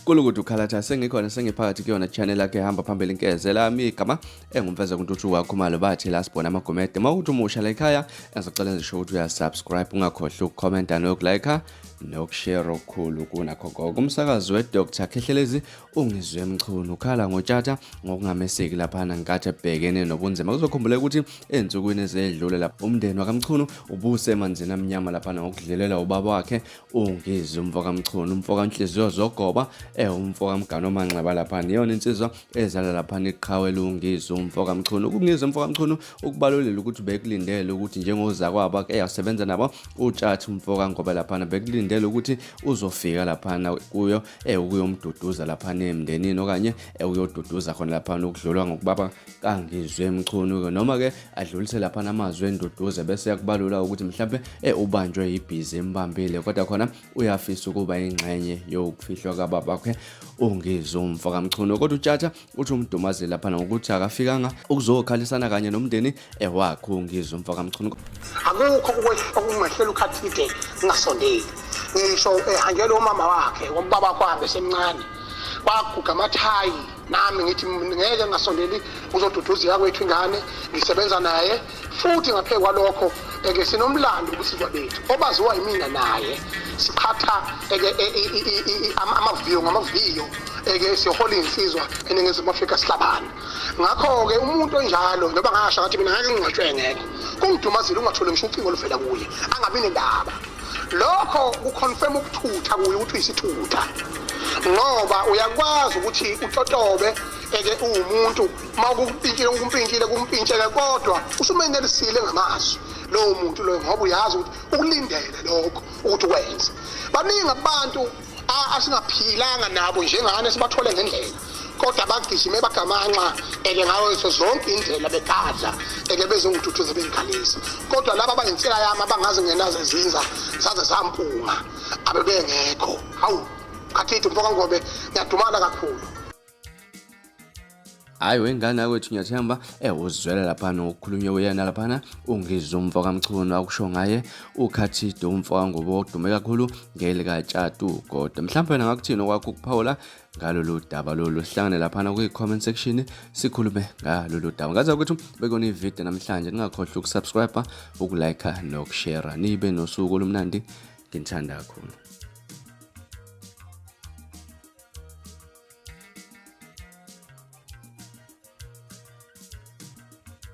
Kulukudu Khalatha sengikhona sengiphakathi kuyona channel yakhe ehamba phambili inkeze lami igama engumfeza kuNtuthu wakhumalo bathi la sibona amagomede mawuthi umusha la ekhaya engisacela ngisho ukuthi uyasubscribe ungakhohlwa ukukhomenta nokulike nokushare okukhulu kunakho konke. Umsakazi weDr Khehlelezi uNgizwe Mchunu ukhala ngoTshatha ngokungameseki laphana ngenkathi ebhekene nobunzima. Kuzokhumbuleka ukuthi ezinsukwini ezedlule lapha umndeni wakaMchunu ubusemanzini amnyama laphana ngokudlelelwa ubaba wakhe uNgizwe umfokaMchunu, umfokanhliziyo zogoba, umfokamgano omanxeba laphana. Iyona insizwa ezala laphana iqhawe luNgizwe umfokaMchunu. UNgizwe umfokaMchunu ukubalulile ukuthi bekulindele ukuthi njengozakwabo eyasebenza nabo uTshatha umfokaNgobe laphana bekulindele ukuthi uzofika laphana kuyo ukuyomduduza laphana emndenini okanye ukuyoduduza khona laphana ukudlulwa ngokubaba kaNgizwe Mchunu-ke noma-ke adlulise laphana amazwi enduduzo bese yakubalula ukuthi mhlampe ubanjwe yibhizi embambile kodwa khona uyafisa ukuba ingxenye yokufihlwa kababakhe uNgizwe umfokaMchunu. Kodwa uTshatha uthi umdumazile laphana ngokuthi akafikanga ukuzokhalisana kanye nomndeni ewakhe uNgizwe umfokaMchunu. Akukho okungehlela uKhathide ngingasondeli ngisho ehanjelwe umama wakhe ubaba wakhe wahambe esemncane waguga amathayi nami ngithi ngeke ngingasondeli uzoduduza yakwethu ingane ngisebenza naye futhi ngaphezu kwalokho eke sinomlando ubusizwa bethu obaziwa yimina naye siqhatha eke amaviyo ngamaviyo eke sihola insizwa eningizimu Afrika sihlabana. Ngakho-ke umuntu onjalo noma ngasho ngathi mina ngeke ngingcwatshwe ngekho kungidumazile ungatholi ngisho ucingo oluvela kuye angabi nendaba. Lokho kuconfirm ukuthutha kuye ukuthi uyisithutha ngoba uyakwazi ukuthi utotobe eke uwumuntu uma kumpintshile kumpintshile kumpintsheke kodwa usumenelisile ngamazwi lowo muntu loyo ngoba uyazi ukuthi ukulindele lokho ukuthi ukwenze. Baningi abantu asingaphilanga nabo njengane sibathole ngendlela kodwa bagijime bagamanxa eke ngazo zonke indlela begadla eke bezongithuthuza bengikhalisa kodwa laba abayinsila yami abangazi ngenazo izinza zaze zampunga abebengekho. Hawu Khathide mfokaNgobe ngiyadumala kakhulu. Hhayi wengane yakwethu ngiyathemba uzwela laphana okukhulunywe uyena laphana uNgizwe umfokaMchunu akusho ngaye uKhathide umfokaNgubo odume kakhulu ngelikaTshatu kodwa mhlawumbe wena ngakuthini okwakho ukuphawula ngalolu daba lolu sihlangane laphana kwi-comment section sikhulume ngalolu daba ngaze ukuthi bekona ividiyo namhlanje ningakhohlwa ukusubscribe ukulike nokushare nibe nosuku olumnandi nginithanda kakhulu.